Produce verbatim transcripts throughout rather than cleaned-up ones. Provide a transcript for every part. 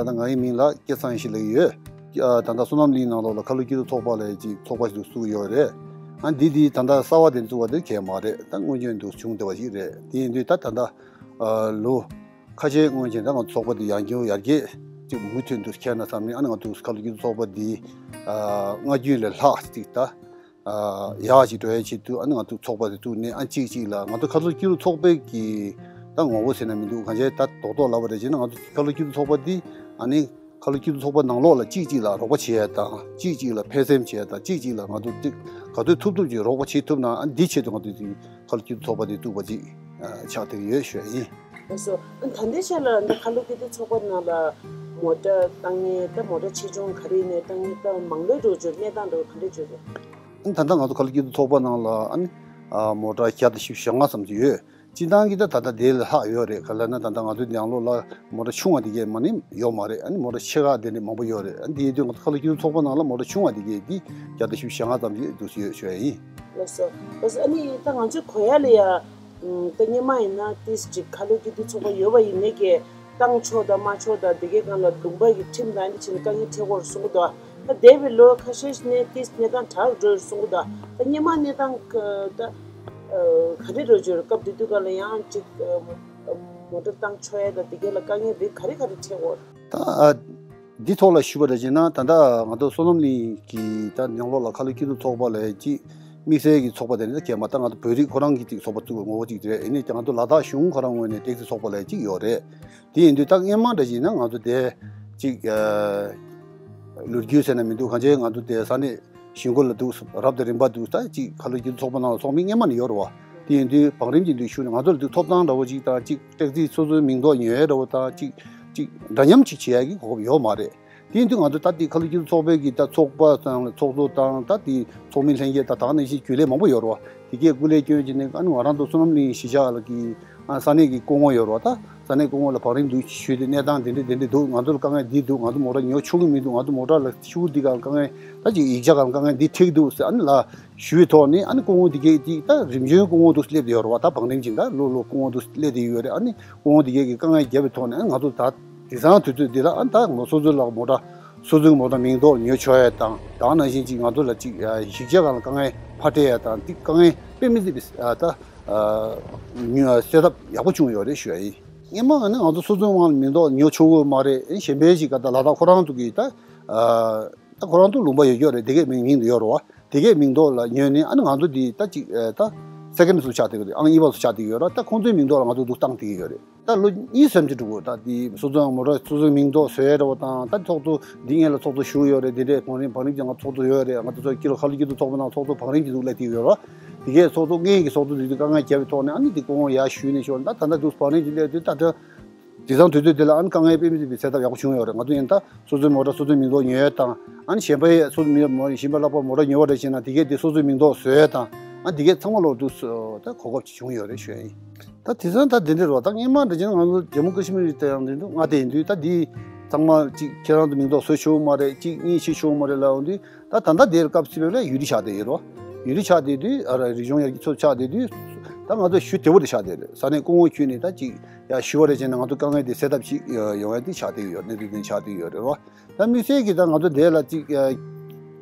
ད་ང་ཡི་མིང་ལ་སྐལ་བཟང་ཡེ་ཤེས་ལབ་ཀྱི་ཡོད། ཨ། ད་ལྟ་བསོད་ནམས་གླིང་ནང་ལོགས་ལ་ཁ་ལོ་སྐྱིད་སྡུག་ཚོགས་པ་ལབ་ཅིག་ཚོགས་པ་ཞིག་བཙུགས་ཡོད་རེད། ཨ། འདི་འདི་ད་ལྟ་གསར་བ་དེ་བཙུགས་པ་དེ་གས་མ་རེད། ད་སྔོན་བྱོན་དུ་བྱུང་བསྡད་པ་ཞིག་རེད། དེ་ཡིན་དུས་ད་ད་ལྟ་ཨ། ལོ་ཁ་ཤས་སྔོན་བྱོན་ད་ང་ཚོ་ཚོགས་པ་འདི་ཡང་བསྐྱར་ཡར་རྒྱས་ཅིག་མུ་མཐུད་དུ་འཁྱེར་ན་བསམ་ནས། ཨ་ནི་ང་ཚོ་ཁ་ལོ་སྐྱིད་སྡུག་ཚོགས་པ་འདི་ཨ། སྔ་རྒྱུན་ལས་ལྷག་ཅིག་ད་ཨ། ཡག་ཅིག་འགྲོ་ཡའི་ཆེད་དུ། ཨ་ནི་ང་ཚོ་ཚོགས་པ་དེ་བཙུགས་ནས། ཨ། གཅིག་གཅིག་ལ་ང་ཚོ་ཁ་ལོ་སྐྱིད་སྡུག་ཚོགས་པའི་གི་ད་ངོ་བོ་ཟེར་ན་མི་འདུག་གང་བྱས་ད་རྡོག་རྡོག་ལབ་པ་རེད་བྱས་ན། ང་ཚོ་ཁ་ལོ་སྐྱིད་སྡུག་ཚོགས་པ་འདི་ཨ་ནི་ཁ་ལོ་སྐྱིད་སྡུག་ཚོགས་པ་ནང་ལོགས་ལ་གཅིག་གཅིག་ལ་རོགས་པ་བྱེད་ཡ་དང་། གཅིག་གཅིག་ལ་ཕན་སེམས་བྱེད་ཡ་དང་། གཅིག་གཅིག་ལ་ང་ཚོ་གཅིག་ག་ཚོད་ཐུབ་ཐུབ་ཅིག་རོགས་པ་བྱེད་ཐུབ་ན། ཨ། འདི་ཆེད་དུ་ང་ཚོ་ཁ་ལོ་སྐྱིད་སྡུག་ཚོགས་པ་འདི་བཙུགས་པ་ཅིག་ཨ། ཆགས་བསྡད་ཡོད་ཞུ་ཡ་ཡིན། ལགས་སོ། ཨ། ད་ལྟའི་ཆ་ལ་འདི་ཁ་ལོ་སྐྱིད་སྡུག་ཚོགས་པ་ནང་ལ་མོ་ཊ་བཏང་མཁན། ད་མོ་ཊ་ཆེ་ཆུང་ག་རེ་ནས་བཏང་མཁན། ད་མང་ལོས་འགྲོ་རྒྱུ་གནས་སྟངས་འདྲ་བོ་ག་འདྲ་བརྗོད་འདུག་ཨ། ད་ལྟ་ང་ཚོ་ཁ་ལོ་སྐྱིད་སྡུག་ཚོགས་པ་ནང་ལ་ཨ་ནི་ཨ། མོ་ཊ་བརྒྱ་དང་བཞི་བཅུ་ཞེ་ལྔ་ཙམ་ཅིག་ཡོད། སྤྱིར་བཏང་གི་ད་ད་ལྟ་དེ་ལས་ལྷག་ཡོད་རེད། ག་ལབ་ན་ད་ལྟ་ང་ཚོའི་ནང་ལོགས་ལ་མོ་ཊ་ཆུང་བ་དེ་གས་མ་ནི་ཡོད་མ་རེད། ཨ་ནི་མོ་ཊ་ཆེ་ཁག་དེ་འདྲ་མང་པོ་ཡོད་རེད། ཨ་ནི་དེ་ཡིན་དུས་ང་ཚོ་ཁ་ལོ་སྐྱིད་སྡུག་ཚོགས་པ་ནང་ལ་མོ་ཊ་ཆུང་བ་དེ་གས་དེ་བརྒྱ་དང་བཞི་བཅུ་ཞེ་ལྔ་ཙམ་ཞིག་འདུག་ཟེར་ཡོད་ཞུ་ཡ་ཡིན། ལགས་སོ། ལགས་སོ། ཨ་ནི་ད་ང་ཚོའི་གོ་ཡ་ལ་ཡ། ཨུམ། ད་སྔོན་མ་ཡིན་ན་ཏིས་ཅིག་ཁ་ལོ་སྐྱིད་སྡུག་ཚོགས་པ་ཡོད་པ་ཡིན་ནའི་གས་བཏང་ཆོག་དང་མ་ཆོག་དང་། དེ་གའི་སྒང་ལ་ལུང་པ་གི་ཁྲིམས་དང་འདི་བྱས་ནས་དཀའ་ངལ་འཕྲད་ཀྱི་ཡོད་རེད་གསུང་གི་འདུག་ད་འདས་པའི་ལོ་ཁ་ཤས་ནས་ཏིས་གནས་སྟངས་དྲག་འགྲོ་རེད་གསུང་གི་འདུག་ད་སྔོན་མ་གནས་སྟངས་ད་ག་འདྲ་འགྲོ་བརྗོད་རེད། སྐབས་དེ་དུས་སྒང་ལ་ཡང་ཅིག་ཨ། མོ་ཊ་བཏང་ཆོག་ཡ་དང་དེ་གའི་ལ་དཀའ་ངལ་རིགས་ག་རེ་ག་རེ་འཕྲད་ཀྱི་ཡོད་རེད། ད་ཨ། འདི་ཐོག་ལ་ཞུས་པ་འདྲ་བྱས་ན། ད་ལྟ་ང་ཚོ་བསོད་ནམས་གླིང་གི་ད་ནང་ལོགས་ལ་ཁ་ལོ་སྐྱིད་སྡུག་ཚོགས་པ་ལབ་ཅིག་དམིགས་བསལ་གྱི་ཚོགས་པ་དེ་ནི་ད་གས་མ། ད་ང་ཚོ་བོད་རིགས་ཁོ་རང་གི་ཅིག་ཚོགས་པ་བཙུགས་པའི་ངོ་བོ་ཅིག་རེད། ཡིན་ནའི་ང་ཚོ་ལ་དྭགས་གཞུང་ཁོ་རང་ངོས་ནས་ཏོག་ཙམ་ཚོགས་པ་ལབ་ཅིག་ཡོད་རེད། དེ་ཡིན་དུས་ད་སྔོན་མ་འདྲ་བྱས་ན་ང་ཚོ་དེ་ཅིག་ཨ། ལོ་རྒྱུས་ཟེར་ན་མི་འདུག་གང་བྱས་ང་ཚོ་དེ་ས་གནས་གཞིས་འཁོར་ལ་འདུག་རབ་དང་རིམ་པ་འདུག་ད་ཅིག་ཁ་ལོ་སྐྱིད་སྡུག་ཚོགས་པ་ནང་ལ་ཚོགས་མི་སྔོན་མ་ནས་ཡོད་རེད་བ། དེ་ཡིན་དུས་བང་རིམ་གྱི་འདུག་ཞུ་ནས་ང་ཚོ་ལ་འདུག་ཐོབ་ཐང་འདྲ་བོ་ཅིག་དང་། ཅིག་སྟག་རྩེ་སོ་སོའི་མིང་འདོགས་ཉོ་ཡས་འདྲ་བོ་དང་། ཅིག་ཅིག་འདྲ་མཉམ་ཅིག་བྱེད་ཡས་ཀྱི་གོ་སྐབས་ཡོད་མ་རེད། དེ་ཡིན་དུས་ང་ཚོ་ད་དེ་ཁ་ལོ་སྐྱིད་སྡུག་ཚོགས་པའི་གི་ད་ཚོགས་པ་དང་ཚོགས་གཙོ་དང་། ད་དེ་ཚོགས་མི་ལྷན་རྒྱས་དང་། ད་ག་ནང་བཞིན་རྒྱུན་ལས་མང་པོ་ཡོད་རེད་བ། དེ་གས་སྐུ་ལས་བསྐྱོན་བྱས་ནས། ཨ་ནི་ང་རང་ཚོ་བསོད་ནམས་གླིང་གཞིས་ཆགས་ལ་གི་ཨ། ས་གནས་ཀྱི་སྐུ་ངོ་ཡོད་རེད་བ། ད་ས་གནས་སྐུ་ངོ་ལ་བང་རིམ་འདུག་ཞུས་ཏེ། གནས་སྟངས་དེ་འདྲ་དེ་འདྲ་འདུག་ང་ཚོ་ལ་དཀའ་ངལ་འདི་འདུག་ང་ཚོ་མོ་ཊ་ཉོ་ཆོག་གི་མི་འདུག་ང་ཚོ་མོ་ཊ་ལ་ཤུགས་འདི་ག་དཀའ་ངལ། ད་ཅིག་ཡིག་ཆ་ག་དཀའ་ངལ་འདི་འཕྲད་འདུག་ཟེར། ཨ་ནི་ལ་ཞུས་ཐོག་ནས། ཨ་ནི་སྐུ་ངོ་དེ་གས་དེ་ད་རིམ་བྱོན་སྐུ་ངོ་འདུག་སླེབས་བསྡད་ཡོད་རེད་བ། ད་བང་རིམ་བྱས་ད་ལོ་ལོ་སྐུ་ངོ་འདུག་སླེབས་བསྡད་ཡོད་རེད། ཨ་ནི་སྐུ་ངོ་དེ་གས་ཀྱི་དཀའ་ངལ་བརྒྱབ་པའི་ཐོག་ནས། ཨ་ནི་ང་ཚོ་ད་དེང་སང་དུས་ཚོད་འདི་ལ་ཨ་ནི་ད་ང་ཚོ་སོ་སོའི་ལ་མོ་ཊ་སོ་སོའི་མོ་ཊ་མིང་འདོགས་ཉོ་ཆོག་ཡས་དང་། ད་ག་ནང་བཞིན་ཅིག་ང་ཚོ་ལ་ཅིག་ཡིག་ཆ་སྒང་ལ་དཀའ་ངལ་ཕར་སྤྲད་ཡས་དང་། འདི་དཀའ་ངལ་དཔེ་མི་སྲིད་པའི་ཨ། ད་ཨ། ཉོ་སེལ་ཐབས་ཡག་པོ་བྱུང་ཡོད་རེད་ཞུ་ཡ་ཡིན། སྔོན་མ་ནི་ང་ཚོ་སོ་སོའི་དབང་ལ་མིང་འདོགས་ཉོ་ཆོག་གི་མ་རེད། གཞན་པའི་ཅིག་ག་ད་ལ་དྭགས་ཁོ་རང་ཚོ་གི་ད་ཨ། ད་ཁོ་རང་ཚོ་ལུང་པ་ཡོད་ཀྱི་ཡོད་རེད། དེ་གས་མིང་མིང་དུ་ཡོད་རེད་བ། དེ་གས་མིང་འདོགས་ལ་ཉོས་ནས། ཨ་ནི་ང་ཚོ་འདི་ད་ཅིག་ཨ། ད་སེ་ཀེན་ཌི་ཚོ་ཆགས་བསྡད་ཀྱི་རེད། ཨང་གཉིས་པ་ཚོ་ཆགས་བསྡད་ཀྱི་ཡོད་རེད། ད་ཁོང་ཚོའི་མིང་འདོགས་ལ་ང་ཚོ་འདུག་བཏང་བསྡད་ཀྱི་ཡོད་རེད། ད་ལོ་གཉིས་ཙམ་ཅིག་འགྲོ་གི། ད་དེ་སོ་སོའི་མོ་ཊ་སོ་སོའི་མིང་འདོགས་བཟོ་ཡས་འདྲ་བོ་དང་། ད་ཚོགས་གཙོ་འདི་སྔོན་ལ་ཚོགས་གཙོ་བཞུགས་ཡོད་རེད། དེ་འདྲའི་བང་རིམ་བང་རིམ་གྱི་ང་ཚོགས་གཙོ་ཡོད་རེད། ང་ཚོ་ཚོ་སྐྱིད་ལོ་ཁ་ལོ་སྐྱིད་སྡུག་ཚོགས་པ་ནང་ཚོགས་གཙོ་བང་རིམ་གྱི་འདུག་སླེབས་བསྡད་ཡོད་རེད། དེ་གས་ཚོགས་གཙོ་སྔོན་གྱི་ཚོགས་གཙོ་དེ་དུས་དཀའ་ངལ་བརྒྱབ་པའི་ཐོག་ནས། ཨ་ནི་དེ་སྐུ་ངོ་ཡར་ཞུས་ནས་ཤོར། ད་ད་ལྟ་འདུག་བང་རིམ་གྱི་སླེབས་དུས། ད་ད་དེང་སང་དུས་ཚོད་དེ་ལ་ཨ་ནི་དཀའ་ངལ་དཔེ་མི་སྲིད་པའི་སེལ་ཐབས་ཡག་པོ་བྱུང་ཡོད་རེད། ང་ཚོ་ཡིན་ད་སོ་སོའི་མོ་ཊ་སོ་སོའི་མིང་འདོགས་ཉོ་ཡས་དང་། ཨ་ནི་གཞན་པ་ཡས་སོ་སོའི་མི་མོ་གཞན་པ་ལྷག་པར་མོ་ཊ་ཉོ་བ་འདྲ་བྱས་ན་དེ་གས་དེ་སོ་སོའི་མིང་འདོགས་བཟོ་ཡས་དང་། ཨ། དེ་གས་ཚང་མ་ལོག་འདུག་ད་གོ་སྐབས་ཅིག་བྱུང་ཡོད་རེད་ཞུ་ཡ་ཡིན། ད་དེང་སང་ད་དེ་འདྲ་རོ། ད་སྔོན་མ་འདྲ་བྱས་ན་ང་ཚོ་ཇམ་མུ་ཀ་ཤི་མིར་དེ་ཡང་དེ་འདུག་མངའ་སྡེ་ཡིན་དུས། ད་འདི་ཚང་མ་ཅིག་ཁྱེད་རང་ཚོ་མིང་འདོགས་བཟོ་ཆོག་མ་རེད། ཅིག་གཉིས་བྱེད་ཆོག་མ་རེད་ལབ་འོང་དུས། ད་ད་ལྟ་དེར་སྐབས་སུ་བབས་ལ་ཡུལ་གྲུ་ཆགས་བསྡད་ཡོད་རོ། ཡུལ་གྲུ་ཆགས་བསྡད་དུས། ཨ། རིག་གཞུང་ཡར་རྒྱས་ཚོ་ཆགས་བསྡད་དུས། ད་ང་ཚོ་ཞུ་བདེ་བོ་དེ་ཆགས་བསྡད་རེད། ས་གནས་སྐུ་ངོ་ཁྱོན་ནས་ད་ཅིག་ཡར་ཞུ་བ་རེད་བྱས་ན་ང་ཚོ་དཀའ་ངལ་དེ་སེལ་ཐབས་ཤིག་ཡོང་ཡ་དེ་ཆགས་བསྡད་ཡོད། གནས་ཚུལ་དེ་ཆགས་བསྡད་ཡོད་རེད་རོ། ད་དམིགས་བསལ་གྱི་ད་ང་ཚོ་དེ་ལ་ཅིག་ཨ།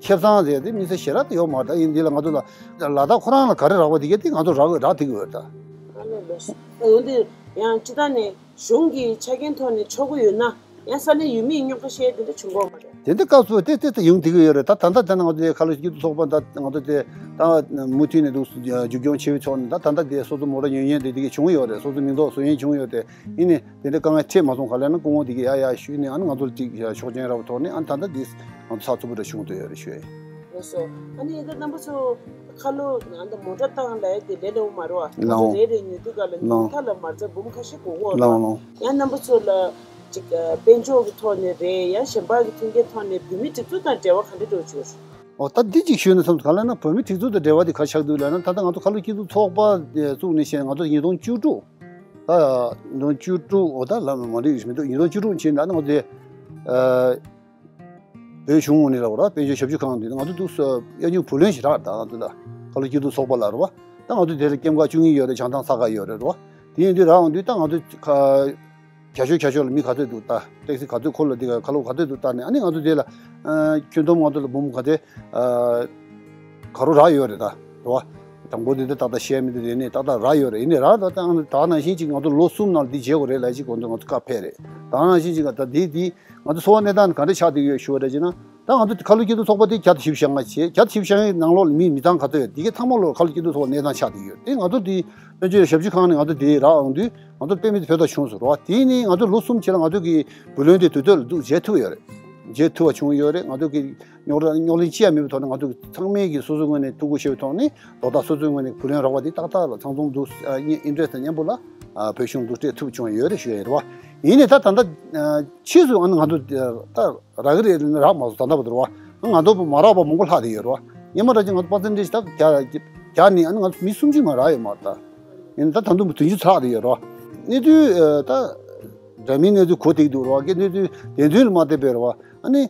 ཁེ་བཟང་ཟེར་དེ་དམིགས་བསལ་ཞེ་དྲག་ད་ཡོད་མ་རེད། ད་ཡིན་དེ་ལ་ང་ཚོ་ལ་ལ་དྭགས་ཁོ་རང་ལ་ག་རེ་རག་པ་དེ་གས་དེ་ང་ཚོ་རག་རག་བསྡད་ཀྱི་ཡོད་རེད་ད། ཨ་ལས་ལོས། ད་ཡོང་དུས་ཡང་སྤྱི་བཏང་ནས་གཞུང་གི་ཆ་རྐྱེན་ཐོག་ནས་ཆོག་གི་ཡོད་ན། ཡང་ས་གནས་ཡུལ་མིའི་རྙོག་དྲ་བཤད་དེ་འདྲ་བྱུང་གི་ཡོད་མ་རེད། དེ་འདྲ་སྐབས་སུ་དེ་དེ་ད་ཡོང་བསྡད་ཀྱི་ཡོད་རེད། ད་ད་ལྟ་དེ་ན་ང་ཚོ་དེ་ཁ་ལོ་སྐྱིད་སྡུག་ཚོགས་པ་ད་ང་ཚོ་དེ་ད་མུ་མཐུད་ནས་འདུག་མཇུག་སྐྱོང་བྱེད་པའི་ཐོག་ནས། ད་ད་ལྟ་དེ་སོ་སོ་མོ་ཊ་ཉོ་མཁན་དེ་དེ་གས་བྱུང་ཡོད་རེད། སོ་སོ་མིང་འདོགས་བཟོ་མཁན་བྱུང་ཡོད་དེ། ཡིན་ནའི་དེ་འདྲ་དཀའ་ངལ་འཕྲད་མ་སོང་ག་ལབ་ན། སྐུ་ངོ་དེ་གས་ཡར་ཡར་ཞུས་ནས། ཨ་ནི་ང་ཚོ་ལ་ཅིག་ཆོག་མཆན་རག་པའི་ཐོག་ནས། ཨ་ནི་ད་ལྟ་འདི་ང་ཚོ་ཚགས་ཚུད་པོ་འདྲ་བྱུང་བསྡད་ཡོད་རེད་ཞུ་ཡ་ཡིན། ལགས་སོ། ཨ་ནི་ད་རྣམ་པ་ཚོ་ཁ་ལོ་ཨ་ད་མོ་ཊ་བཏང་ལབ་ཡ་དེ་ལས་སླ་པོ་མ་རེད་བ། ལགས། མོ་ཊ་རེ་རེ་ཉོ་དུས་སྒང་ལ་ཉོ་ལགས། མཐའ་ལ་མ་རྩ་འབུམ་ཁ་ཤས་དགོས་ཀྱི་ཡོད་རེད་བ། ལགས་ལགས། ཡང་རྣམ་པ་ཚོ་ལ་ཅིག་དཔལ་འབྱོར་གྱི་ཐོག་ནས་རེད། ཡང་གཞན་པ་གི་མཐུན་རྐྱེན་ཐོག་ནས་བོད་མིའི་སྒྲིག་འཛུགས་དང་འབྲེལ་བ་ག་འདྲ་འདྲ་བོ་ཅིག་ཡོད་རེད། ཨོ། ད་འདི་ཅིག་ཞུས་ན་བསམ། ག་ལབ་ན་བོད་མིའི་སྒྲིག་འཛུགས་དང་འབྲེལ་བ་དེ་ག་ཆགས་འདུག་ལབ་ན། ད་ལྟ་ང་ཚོ་ཁ་ལོ་སྐྱིད་སྡུག་ཚོགས་པ་བཙུགས་ནས་བྱས། ང་ཚོ་ཉིས་སྟོང་བཅུ་དྲུག་ད་ཉིས་སྟོང་བཅུ་དྲུག་འོ་ད་ལབ་མ་འགྲིག་རེད་མི་འདུག་ཉིས་སྟོང་བཅུ་དྲུག་བྱས་ན་ང་ཚོ་དེ་ཨ། བོད་གཞུང་ངོས་ནས་ལབ་དགོས་རེད་བ། དཔལ་འབྱོར་ཞབས་ཞུ་ཁང་དེ་ང་ཚོ་འདུག་སེ་གཡས་གཡོན་བུ་ལོན་ཞིག་རག་ད་ང་ཚོ་ལ་ཁ་ལོ་སྐྱིད་སྡུག་ཚོགས་པ་ལ་རེད་བ། ད་ང་ཚོ་དེ་ལ་སྐྱེད་ཀ་བཅུ་གཉིས་ཡོད་རེད། བྱང་ཐང་ས་ཁ་ཡོད་རེད་རེད་བ། དེ་ཡིན་དུས་རག་འོང་དུས་ད་ང་ཚོ་ཁ་ བརྒྱ་ཤོག་བརྒྱ་ཤོག་ལ་མི་ག་ཚོད་འདུག་ལྟ། ཊེག་སི་ག་ཚོད་འཁོར་ལ་འདི་ག་ཁ་ལོ་ག་ཚོད་འདུག་ལྟ་ནས། ཨ་ནི་ང་ཚོ་དེ་ལ་ཁྱོན་བསྡོམས་ང་ཚོ་ལ་འབུམ་ག་ཚོད་ག་རོ་རག་ཡོད་རེད་ད། རེད་བ། དང་པོ་འདི་འདི་ཏག་ཏག་བཤད་མི་འདུག་དེ་ནས་ཏག་ཏག་རག་ཡོད་རེད། ཡིན་ནའི་རག་ད་ད་ད་ནང་བཞིན་ཅིག་ང་ཚོ་ལོ་གསུམ་ནང་འདི་བྱེད་དགོས་རེད་ལབ་ཅིག་ང་ཚོ་ང་ཚོ་བཀའ་ཕེབས་རེད། ད་ནང་བཞིན་ཅིག་ད་འདི་འདི་ང་ཚོ་འཚོ་བ་གནས་སྟངས་ག་འདྲ་ཆགས་བསྡད་ཡོད་ཞུ་བ་རེད་ཅེ་ན། ད་ང་ཚོ་ཁ་ལོ་སྐྱིད་སྡུག་ཚོགས་པ་དེ་བརྒྱ་དང་བཞི་བཅུ་ཞེ་ལྔ་བྱས། བརྒྱ་དང་བཞི་བཅུ་ཞེ་ལྔའི་ནང་ལོགས་ལ་མི་མི་ཚང་ག་ཚོད་ཡོད། དེ་གའི་ཚང་མ་ལོ་ཁ་ལོ་སྐྱིད་སྡུག་ཚོགས་པ་གནས་སྟངས་ཆགས་བསྡད་ཡོད་རེད། དེ་ང་ཚོ་དེ་དཔལ་འབྱོར་ཞབས་ཞུ་ཁང་ནས་ང་ཚོ་དེ་རག་འོང་དུས་ང་ཚོ་དཔེ་མི་སྲིད་ཕན་ཐོགས་བྱུང་སོང་རེད་བ། དེ་ནས་ང་ཚོ་ལོ་གསུམ་བྱས་ལ་ང་ཚོ་གི་བུ་ལོན་དེ་དུས་ཚོད་ལ་འདུག་བྱེད་ཐུབ་ཡོད་རེད། བྱེད་ཐུབ་པ་བྱུང་ཡོད་རེད། ང་ཚོ་གི་རྙོག་དྲ་རྙོག་གླེང་ཅི་ཡང་མེད་པའི་ཐོག་ནས་ང་ཚོ་ཚང་མས་ཀྱི་སོ་སོའི་ངོས་ནས་ཐུགས་ཁུར་བཞེས་པའི་ཐོག་ནས་ལོ་ལྟར་སོ་སོའི་ངོས་ནས་བུ་ལོན་རག་པ་དེ་ཏག་ཏག་ལ་ཚང་འཛོམས་འདུག་ཨིན་ཊི་རེ་སི་ཊི་མཉམ་པོ་ལ་བོད་གཞུང་འདུག་སྤྲད་ཐུབ་བྱུང་ཡོད་རེད་ཞུ་ཡ་ཡིན་རེད་བ། ཡིན་ནའི་ད་ད་ལྟ་ཕྱིས་སུ་ཨ་ནི་ང་ཚོ་ད་རག་གི་རེད་རག་མ་སོང་ད་ལྟ་བར་དུ་རེད་བ། ང་ཚོ་མ་རག་པ་མང་པོ་ལྷག་བསྡད་ཡོད་རེད་བ། སྔོན་མ་རག་ཅིག་ང་ཚོ་པར་སེན་ཊེ་ཇི་ད་བརྒྱ་བརྒྱ་ནས་ཨ་ནི་ང་ཚོ་མི་སུམ་ཅུ་མ་རག་ཡོད་མ་རེད་ད། ཡིན་ད་ད་དུང་བདུན་ཅུ་ཚར་བསྡད་ཡོད་རེད་བ། གནས་ཚུལ་ད་འདྲ་མིན་གནས་ཚུལ་གོ་བསྡད་ཀྱི་འདུག་རེད་བ། གནས་ཚུལ་བདེན་དོན་ལ་མ་བལྟས་པས་རེད་བ། ཨ་ནི།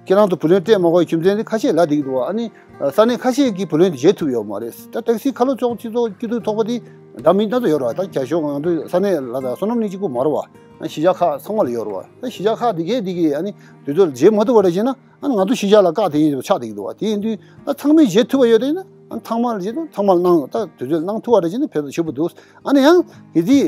ཁྱེད་རང་ཚོ་བུ་ལོན་སྤྲད་མ་དགོས་པའི་རྒྱུ་མཚན་དེ་ཁ་ཤས་ལབ་བསྡད་ཀྱི་འདུག་བ། ཨ་ནི། ས་གནས་ཁ་ཤས་ཀྱིས་བུ་ལོན་དེ་བརྗེ་ཐུབ་ཡོད་མ་རེད། ད་ཊེག་སི་ཁ་ལོ་ཚོགས་སྤྱི་ཚོགས་སྐྱིད་སྡུག་ཚོགས་པ་དེ་འདྲ་མིན་སྣ་ཚོགས་ཡོད་རེད་བ། ད་བརྒྱ་ཤོག་ང་ཚོའི་ས་གནས་ལ་ད་བསོད་ནམས་གླིང་གཅིག་པུ་མ་རེད་བ། ཨ་གཞིས་ཆགས་ཁག་ཚང་མ་ལ་ཡོད་རེད་བ། ད་གཞིས་ཆགས་ཁག་དེ་གས་དེ་གས་ཨ་ནི་དུས་ཚོད་ལ་བརྗེ་མ་ཐུབ་པ་རེད་བྱས་ན། ཨ་ནི་ང་ཚོ་གཞིས་ཆགས་ལ་བཀག་དེ་ཡིན་ཆགས་བསྡད་ཀྱི་འདུག་བ། དེ་ཡིན་དུས་ད་ཚང་མས་བརྗེ་ཐུབ་པ་ཡོད་དེ་ན། ཨ་ཚང་མ་ལ་བྱེད་དུས་ཚང་མ་ལ་གནང་། ད་དུས་ཚོད་གནང་ཐུབ་པ་རེད་བྱས་ན་ཕན་ཐོགས་ཆེན་པོ་འདུག་ཨ་ནི་ཡང་གི་དེ་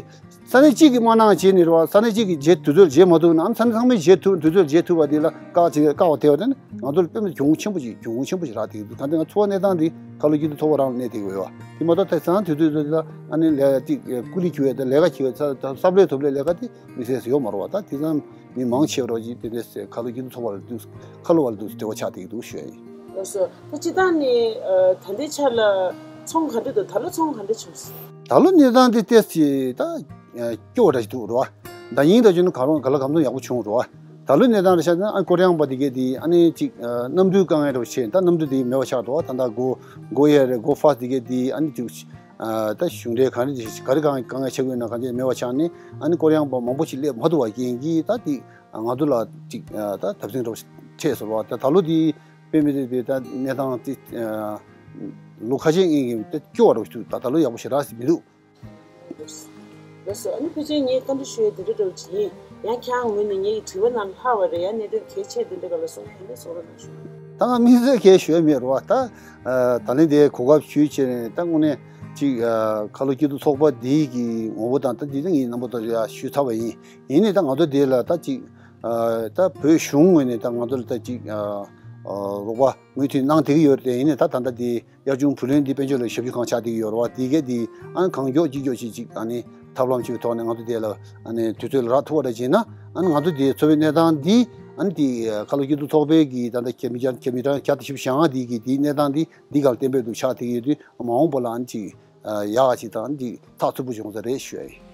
ས་གནས་གཅིག་གིས་མ་གནང་བྱས་ནས་རེད་བ། ས་གནས་གཅིག་གིས་བྱེད་དུས་ཚོད་བྱེད་མ་ཐུབ་ན། ཨ་ནི་ས་གནས་ཚང་མས་བྱེད་ཐུབ། དུས་ཚོད་བྱེད་ཐུབ་པ་དེ་ལ་བཀག་ཅིག་བཀག་པ་དེ་བ་དེ་ནི་ང་ཚོ་ལ་དཔེ་མི་གྱོང་ཆེན་པོ་ཞིག་གྱོང་ཆེན་པོ་ཞིག་རག་བསྡད་ཀྱི་འདུག་གང་ལྟར་ང་འཚོ་བ་གནས་སྟངས་འདི་ཁ་ལོ་སྐྱིད་སྡུག་ཚོགས་པ་རང་ལ་གནས་བསྡད་ཀྱི་ཡོད་བ། དེ་མ་གཏོགས་ད་ས་དུས་ཚོད་དེ་ལ་ཨ་ནི་ལས་ཀ་ཅིག་ཀུ་ལི་རྒྱུ་བའི་ལས་ཀ་བྱེད་པའི་བསམ་བློའི་ཐོག་ལས་ལས་ཀ་དེ་དམིགས་བསལ་ཡོད་མ་རེད་བ། ད་དེ་ཙམ་མི་མང་ཆེ་བ་རོགས་ཀྱིས་དེ་འདྲའི་ཁ་ལོ་སྐྱིད་སྡུག་ཚོགས་པ་ལ་འདུག་ཁ་ལོ་བ་ལ་འདུག་འབྲེལ་བ་ཆགས་བསྡད་ཀྱི་འདུག་ཞུ་ཡ་ཡིན། ལགས་སོ། ད་སྤྱིར་བཏང་ནས་ད་ལྟའི་ཆར་ལ་ཚོང་ག་འདྲ་འདུག་ད་ལོ་ཚོང་ག་འདྲ་བྱུང་སོང་། ད་ལོ་གནས་སྟངས་དེ་ཏོག་ཙམ་ད་སྐྱོ་བ་འདྲ་ཞིག་འདུག་རེད་བ། ཟླ་ཉིན་ད་ཅུ་ནི་ག་རང་ག་ལ་གམ་ཚོང་ཡག་པོ་བྱུང་རེད་བ། ད་ལོ་གནས་སྟངས་རེ་བཤད་ན་ཨ་ཀོ་རི་ཡང་པ་དེ་གས་དེ་ཨ་ནི་ཅིག་གནམ་གྲུའི་དཀའ་ངལ་རེ་བ་བྱས། ད་གནམ་གྲུ་དེ་མེད་པ་ཆགས་འདུག་ད་ད་གོ་གོ་ཨེར་རེད། གོ་ཕཱ་སི་དེ་གས་དེ་ཨ་ནི་ཅིག་ད་གཞུང་འབྲེལ་ག་རེ་ག་རེ་དཀའ་ངལ་ཆགས་ཀྱི་ཡོད་ན་གང་ཅི་མེད་པ་ཆགས་ནས། ཨ་ནི་ཀོ་རི་ཡང་པ་མང་པོ་ཞིག་སླེབས་མ་ཐུབ་པ་རྐྱེན་གྱིས་ད་དེ་ང་ཚོ་ལ་ཅིག་ད་བརྡབ་གསིག་རེ་བ་འཕྲད་སོང་བ། ད་ད་ལོ་དེ་དཔེ་མི་སྲིད་པའི་ད་གནས་སྟངས་དེ་ལོ་ཁ་ཤས་སྔོན་གྱི་ད་སྐྱོ་བ་རེ་བ་ཞིག་འདུག་ད་ད་ལོ་ཡག་པོ་ཞེ་དྲག་ཞིག་མི་འདུག་ལགས་སོ། ཨ་ནི་ཕལ་ཆེར་ངས་བཀའ་འདྲི་ཞུ་ཡས་དེ་འདྲ་འདྲ་བོ་ཅིག་ཡིན། ཡང་ཁྱེད་རང་ངོས་ནས་ངའི་དྲི་བ་ནང་ལྷག་པ་རེད། ཡང་གནད་དོན་གལ་ཆེ་དེ་འདྲ་ག་ལ་གསུང་ཡ་ཡིན་ན་གསུང་རོགས་གནང་ཞུ། ད་ང་དམིགས་བསལ་གལ་ཞུ་ཡ་མེད་རེད་བ། ད་ད་ལན་དེ་གོ་སྐབས་ཞུས་བྱས་ནས་ད་དངོས་གནས་ཅིག་ཁ་ལོ་སྐྱིད་སྡུག་ཚོགས་པ་འདིའི་གི་ངོ་བོ་དང་ད་འདི་ད་ངས་རྣམ་པ་ཚོར་ཡ་ཞུས་ཚར་བ་ཡིན། ཡིན་ནའི་ད་ང་ཚོ་འདི་ལ་ད་ཅིག་ད་བོད་གཞུང་ངོས་ནས་ད་ང་ཚོ་ལ་ད་ཅིག་རོགས་པ་མུ་མཐུད་གནང་བསྡད་ཀྱི་ཡོད་རེད། ཡིན་ནའི་ད་ད་ལྟ་འདི་གཡག་ཆུང་བུ་ལོན་འདི་དཔལ་འབྱོར་ལ་ཞབས་ཞུ་ཁང་ཆགས་བསྡད་ཀྱི་ཡོད་རེད་བ། དེ་གས་འདི་ཨ་ནི་གང་མགྱོགས་ཅི་མགྱོགས་ཅིག་ཅིག་ཨ་ནི་ཐབས་ལམ་ཅིག་གི་ཐོག་ནས་ང་ཚོ་དེ་ལ་ཨ་ནི་དུས་ཚོད་ལ་རག་ཐུབ་པ་འདྲ་བྱས་ན། ཨ་ནི་ང་ཚོ་དེ་འཚོ་བའི་གནས་སྟངས་འདི་ཨ་ནི་དེ་ཁ་ལོ་སྐྱིད་སྡུག་ཚོགས་པའི་གི་ད་ལྟ་རྒྱ་མི་རྒྱ་རྒྱ་མི་གྲངས་བརྒྱ་དང་བཞི་བཅུ་ཞེ་ལྔ་འདི་གི་དེའི་གནས་སྟངས་འདི་འདི་ག་ལ་གཏན་འབེབས་འདུག་ཆགས་བསྡད་ཀྱི་ཡོད་དུས། མ་འོངས་པ་ལ་ཨ་ནི་ཅིག་ཡག་ག་ཅིག་དང་ཨ་ནི་ཅིག་ཚགས་ཚུད་པོ་བྱུང་ས་རེད་ཞུ་ཡ་ཡིན།